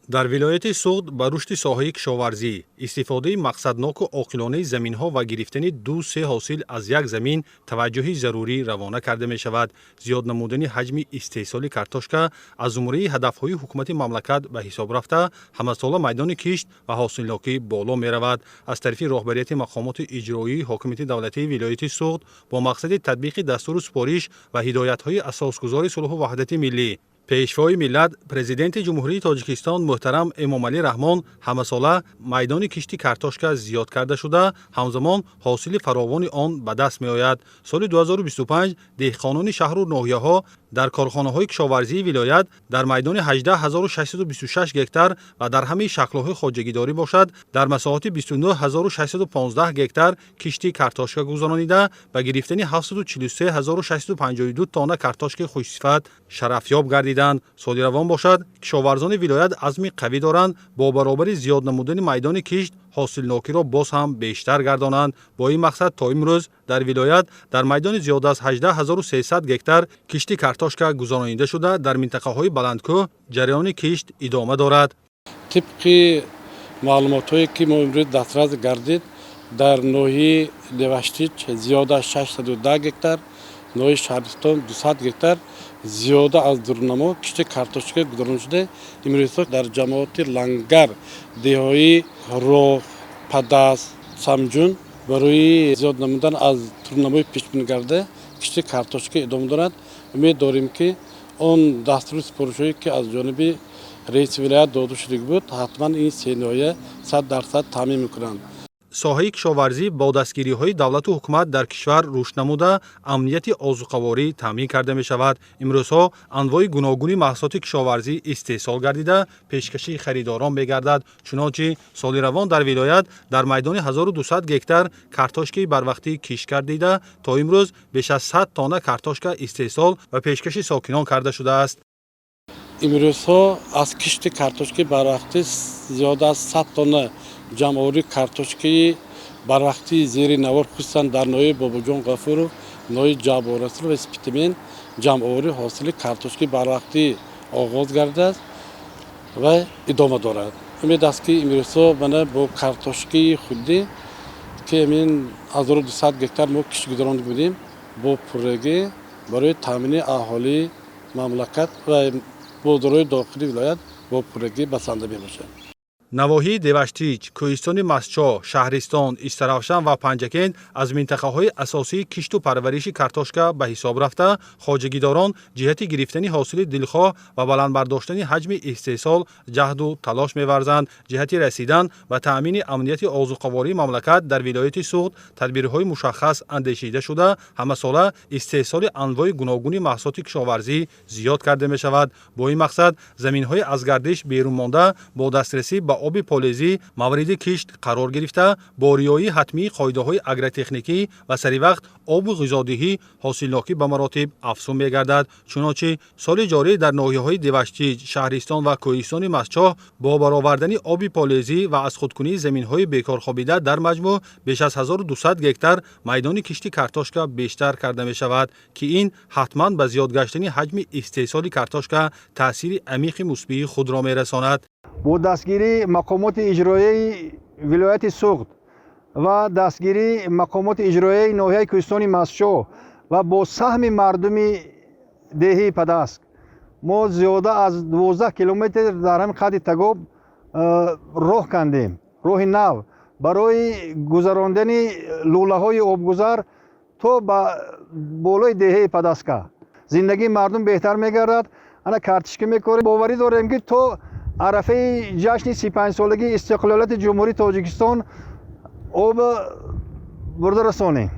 Дар вилояти Суғд ба рушди соҳаи кишоварзӣ, истифодаи мақсадноку оқилонаи заминҳо ва гирифтани ду-се ҳосил аз як замин таваҷҷӯҳи зарурӣ равона карда мешавад. Зиёд намудани ҳаҷми истеҳсоли картошка аз зумраи ҳадафҳои ҳукумати мамлакат ба ҳисоб рафта, ҳамасола майдони кишт ва ҳосилнокӣ боло меравад. Аз тарафи роҳбарияти мақомоти иҷроии ҳокимияти давлатии вилояти Суғд бо мақсади татбиқи дастуру супориш ва ҳидоятҳои асосгузори сулҳу ваҳдати миллӣ, Пешвои миллат, Президенти Ҷумҳурии Тоҷикистон муҳтарам Эмомалӣ Раҳмон, ҳамасола майдони кишти картошка зиёд карда шуда, ҳамзамон ҳосили фаровони он ба даст меояд. Соли 2025 деҳқонони шаҳру ноҳияҳо дар корхонаҳои кишоварзии вилоят дар майдони 18 626 гектар ва дар ҳамаи шаклҳои хоҷагидорӣ бошад, дар масоҳати 29 615 гектар кишти картошка гузаронида, ба гирифтани 743 652 тонна картошкаи хушсифат шарафёб гардиданд. Соли равон бошад, кишоварзони вилоят азми қавӣ доранд, бо баробари зиёд намудани майдони кишт ҳосилнокиро боз ҳам бештар гардонанд. Бо ин мақсад то имрӯз дар вилоят дар майдони зиёда аз 18 300 гектар кишти картошка гузаронида шуда, дар минтақаҳои баландкӯҳ ҷараёни кишт идома дорад. Тибқи маълумотҳое, ки мо имрӯз дастрас гардид, дар ноҳияи Деваштич зиёда аз 610 гектар, ноҳияи Шаҳристон 200 гектар зиёда аз дурнамо кишти картошка гузаронида шуда. Имрӯзҳо дар ҷамоати Лангар, деҳҳои Роғ, Падас, Самҷун барои зиёд намудан аз дурнамои пешбинӣ карда кишти картошка идома дорад. Умед дорем, ки он дастуру супоришҳое, ки аз ҷониби раиси вилоят дода шудагӣ буд, ҳатман ин се ноҳия 100% таъмин мекунанд. Соҳаи кишоварзӣ бо дастгириҳои давлату ҳукумат дар кишвар рушд намуда, амнияти озуқаворӣ таъмин карда мешавад. Имрӯзҳо анвои гуногуни маҳсулоти кишоварзӣ истеҳсол гардида, пешкаши харидорон мегардад. Чунончи, соли равон дар вилоят дар майдони 1200 гектар картошкаи барвақтӣ кишт гардида, то имрӯз беш аз 100 тонна картошка истеҳсол ва пешкаши сокинон карда шудааст. Имрӯзҳо аз кишти картошкаи барвақтӣ зиёда аз 100 тонна ҷамъоварии картошкаи барвақтии зери навор, хусусан дар ноҳияи Бобоҷон Ғафуров, ноҳияи Ҷаббор Расулов ва Спитамен ҷамъоварии ҳосили картошкаи барвақтӣ оғоз гардидааст ва идома дорад. Умед аст, ки имрӯзҳо мана бо картошкаи худӣ, ки ҳамин 1200 гектар мо кишт гузаронда будем, бо пуррагӣ барои таъмини аҳолии мамлакат ва бозорҳои дохили вилоят бо пуррагӣ басанда мебошад. Навоҳии Деваштич, кӯҳистони Мастчоҳ, Шаҳристон, Истаравшан ва Панҷакент аз минтақаҳои асосии кишту парвариши картошка ба ҳисоб рафта, хоҷагидорон ҷиҳати гирифтани ҳосили дилхоҳ ва баланд бардоштани ҳаҷми истеҳсол ҷаҳду талош меварзанд. Ҷиҳати расидан ба таъмини амнияти озуқавории мамлакат дар вилояти Суғд тадбирҳои мушаххас андешида шуда, ҳамасола истеҳсоли анвои гуногуни маҳсулоти кишоварзӣ зиёд карда мешавад. Бо ин мақсад заминҳои аз гардиш берун монда бо дастрасӣ ба оби полезӣ мавриди кишт қарор гирифта, бо риояи ҳатмии қоидаҳои агротехникӣ ва саривақт обу ғизодиҳӣ ҳосилнокӣ ба маротиб афзун мегардад. Чунончи, соли ҷорӣ дар ноҳияҳои Деваштич, Шаҳристон ва кӯҳистони Мастчоҳ бо баровардани оби полезӣ ва аз худкунии заминҳои бекорхобида дар маҷмӯъ беш аз 1200 гектар майдони кишти картошка бештар карда мешавад, ки ин ҳатман ба зиёд гаштани ҳаҷми истеҳсоли картошка таъсири амиқи мусбии худро мерасонад. Бо дастгирии мақомоти иҷроияи вилояти Суғд ва дастгирии мақомоти иҷроияи ноҳияи кӯҳистони Мастчоҳ ва бо саҳми мардуми деҳии Падаск мо зиёда аз 12 километр дар ҳамин қади тагоб роҳ кандем, роҳи нав барои гузарондани лӯлаҳои обгузар то ба болои деҳаи Падаска. Зиндагии мардум беҳтар мегардад. Ана картишка мекорем. Боварӣ дорем, ки то арафаи ҷашни 35-солагии истиқлолияти Ҷумҳурии Тоҷикистон об бурда расонем.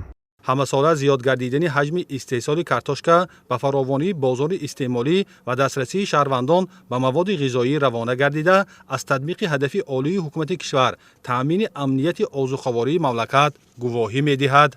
Ҳамасола зиёд гардидани ҳаҷми истеҳсоли картошка ба фаровонии бозори истеъмолӣ ва дастрасии шаҳрвандон ба маводи ғизоӣ равона гардида, аз татбиқи ҳадафи олии ҳукумати кишвар, таъмини амнияти озуқавории мамлакат гувоҳӣ медиҳад.